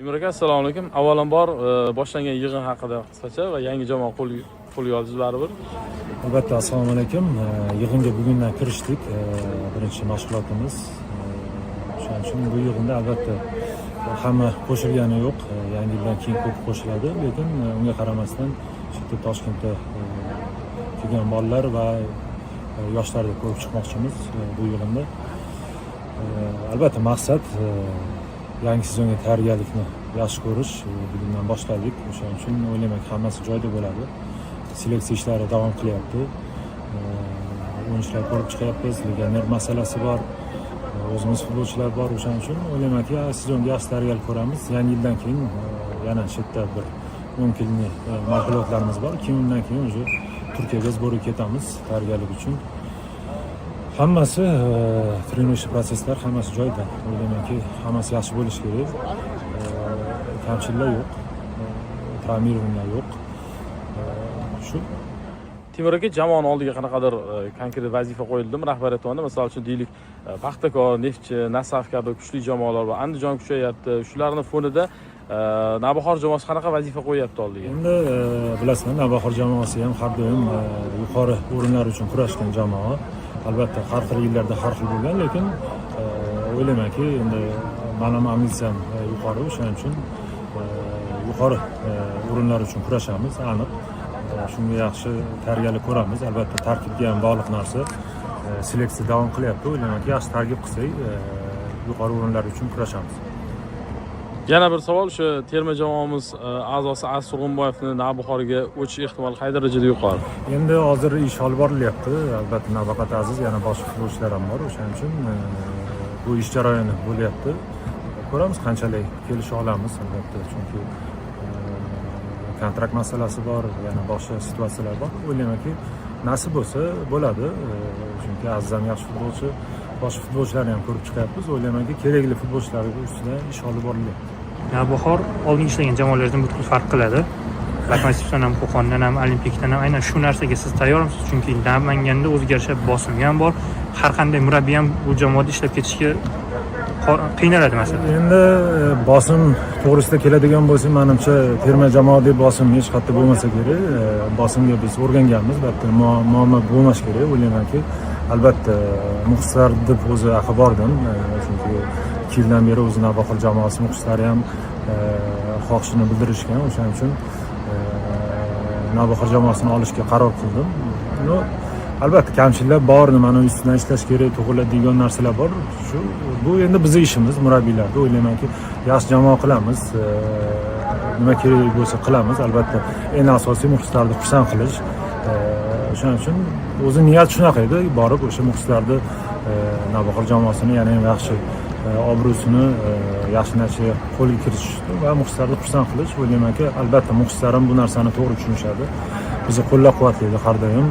Timur aka, assalomu alaykum. Avvalambor, boshlangan yig'in haqida qisqacha va yangi jamoa qo'lga oldingiz baribir. Albatta, assalomu alaykum. Yig'inga bugundan kirishdik. Birinchi mashg'ulotimiz. O'shaning uchun bu yig'inda albatta hamma qo'shilgani yo'q. Yangi yildan keyin ko'p qo'shiladi, lekin unga qaramasdan shu yerda, Toshkentda kelgan bolalar va yoshlarni ko'rib chiqmoqchimiz bu yig'inda. Albatta, maqsad yangi sezonga tayyorgarlikni yaxshi ko'rish. Bugundan boshladik. O'shaning uchun o'ylaymanki, hammasi joyida bo'ladi. Seleksiya ishlari davom qilyapti. O'yinchilar ko'rib chiqyapmiz, legioner masalasi bor, o'zimiz futbolchilar bor. O'shaning uchun o'ylaymanki, sezonga yaxshi tayyorgarlik ko'ramiz. Yangi yildan keyin yana shu yerda bir 10 kunlik mashg'ulotlarimiz bor. Keyin, undan keyin уже Turkiyaga сбор ga ketamiz tayyorgarlik uchun. Hammasi, тренировочный protsesslar hammasi joyida. O'ylaymanki, hammasi yaxshi bo'lishi kerak. Kamchiliklar yo'q, травмированный yo'q. Shu. Timur aka, jamoani oldiga qanaqadir konkret vazifa qo'yildimi rahbariyat tomonidan? Misol uchun, deylik, Paxtakor, Neftchi, Nasaf kabi kuchli jamoalar bor, Andijon kuchayyapti. Shularni fonida Navbahor jamoasi qanaqa vazifa qo'yyapti oldiga? Endi bilasizlar, Navbahor jamoasi ham har doim yuqori o'rinlar uchun kurashgan jamoa. Albatta, har xil yillarda har xil bo'lgan, lekin o'ylaymanki, endi mani ham ambitsiyam yuqori. O'shaning uchun yuqori o'rinlar uchun kurashamiz aniq. Shunga yaxshi tayyorgarlik ko'ramiz. Albatta, tarkibga ham bog'liq narsa. Seleksiya davom qilyapti. O'ylaymanki, yaxshi tarkib qilsak, yuqori o'rinlar uchun kurashamiz. Yana bir savol: o'sha terma jamoamiz a'zosi Aziz Turg'unboyevni Navbahorga o'tish ehtimoli qay darajada yuqori? Endi hozir ish olib borilyapti albatta. Nafaqat Aziz, yana boshqa futbolchilar ham bor. O'shaning uchun bu ish jarayoni bo'lyapti. Ko'ramiz, qanchalik kelisha olamiz, albatta, chunki kontrakt masalasi bor, yana boshqa situatsiyalar bor. O'ylaymanki, nasib bo'lsa, bo'ladi. Chunki Aziz ham yaxshi futbolchi, boshqa futbolchilarni ham ko'rib chiqyapmiz. O'ylaymanki, kerakli futbolchilar ustida ish olib borilyapti. Navbahor oldin ishlagan jamoalardan butkul farq qiladi. Lokomotivdan ham, Qo'qondan ham, Olimpikdan ham. Aynan shu narsaga siz tayyormisiz? Chunki Namanganda o'ziga yarasha bosim ham bor. Har qanday murabbiy ham bu jamoada ishlab ketishga qiynaladi, masalan. Endi bosim to'g'risida keladigan bo'lsak, manimcha, terma jamoa deb bosim hech qayerda bo'lmasa kerak. Bosimga biz o'rganganmiz, albatta, muammo bo'lmashi kerak. O'ylaymanki, albatta, muxlislar deb o'zi aql bordim, chunki 2 yildan beri o'zi Navbahor jamoasi muxlislari ham xohishini bildirishgan. O'shaning uchun Navbahor jamoasini olishga qaror qildim. Ну, albatta, kamchiliklar bor, nimani ustidan ishlash kerak, to'g'irlaydigan narsalar bor. Shu, bu endi bizni ishimiz, murabbiylarni. O'ylaymanki, yaxshi jamoa qilamiz, nima kerak bo'lsa qilamiz. Albatta, eng asosiy muxlislarni xursand qilish. O'shaning uchun o'zi niyat shunaqa edi: borib o'sha muxlislarni, Navbahor jamoasini yana ham yaxshi obro'sini yaxshi natija qo'lga kiritish va muxlislarni xursand qilish. O'ylaymanki, albatta, muxlislar ham bu narsani to'g'ri tushunishadi, bizni qo'llab quvvatlaydi, har doim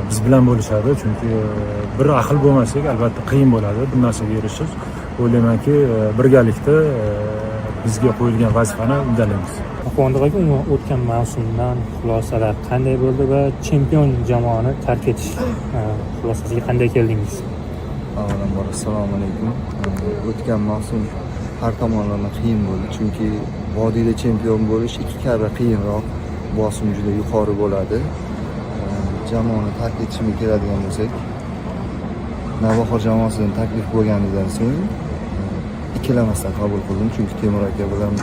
biz bilan bo'lishadi, chunki bir ahil bo'lmasak, albatta, qiyin bo'ladi bu narsaga erishish. O'ylaymanki, birgalikda bizga qo'yilgan vazifani uddalaymiz. Quvondiq aka, umuman o'tgan mavsumdan xulosalar qanday bo'ldi va chempion jamoani tark etish xulosasiga qanday keldingiz? Avvalambor, assalomu alaykum. O'tgan mavsum har tomonlama qiyin bo'ldi, chunki vodiyda chempion bo'lish ikki karra qiyinroq, bosim juda yuqori bo'ladi. Jamoani tark etishimga keladigan bo'lsak, Navbahor jamoasidan taklif bo'lganidan so'ng ikkilamasdan qabul qildim, chunki Temur aka bilan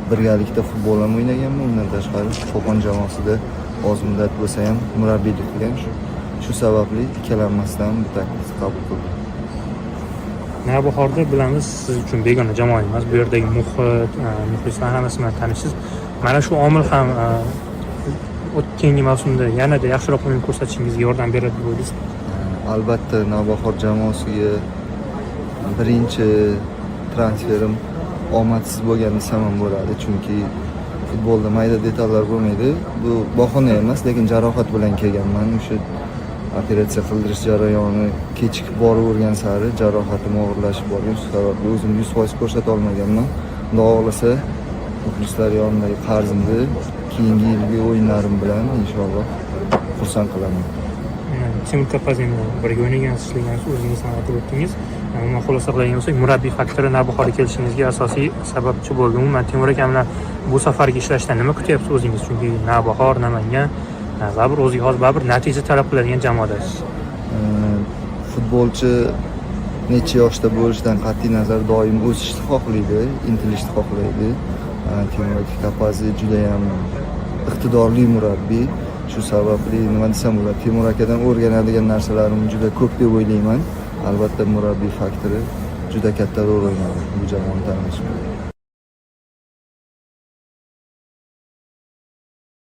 birgalikda futbol ham o'ynaganman, undan tashqari Qo'qon jamoasida oz muddat bo'lsa ham murabbiylik qilgan. Shu sababli ikkilanmasdan bu taklifni qabul qildim. Navbahorda, bilamiz, siz uchun begona jamoa emas. Bu yerdagi muhit, muxlislar, hammasi bilan tanishsiz. Mana shu omil ham keyingi mavsumda yanada yaxshiroq o'yin ko'rsatishingizga yordam beradi deb o'ylaysizmi? Albatta, Navbahor jamoasiga birinchi transferim omadsiz bo'lgan desam ham bo'ladi, chunki futbolda mayda detallar bo'lmaydi. Bu bahona emas, lekin jarohat bilan kelganman. O'sha operatsiya qildirish jarayoni kechikib boravergan sari jarohatim og'irlashib borgan. Shu sababli o'zimni 100% ko'rsata olmaganman. Xudo xohlasa, muxlislar yonidagi qarzimni keyingi yilgi o'yinlarim bilan inshaalloh xursand qilaman. Timur Kapadze bilan birga o'ynagansiz, ishlagansiz, o'zingiz ham aytib o'tdingiz. Umuman xulosa qiladigan bo'lsak, murabbiy faktori Navbahorga kelishingizga asosiy sababchi bo'ldi. Umuman Timur aka bilan bu safargi ishlashdan nima kutyapsiz o'zingiz? Chunki Navbahor, Namangan baribir o'ziga xos, baribir natija talab qiladigan jamoadasiz. Futbolchi necha yoshda bo'lishidan qat'iy nazar doim o'sishni xohlaydi, intilishni xohlaydi. Timur Kapadze judayam iqtidorli murabbiy. Shu sababli, nima desam bo'ladi, Timur akadan o'rganadigan narsalarim juda ko'p deb o'ylayman. Albatta, murabbiy faktori juda katta rol o'ynadi bu jamoani tanlashimda.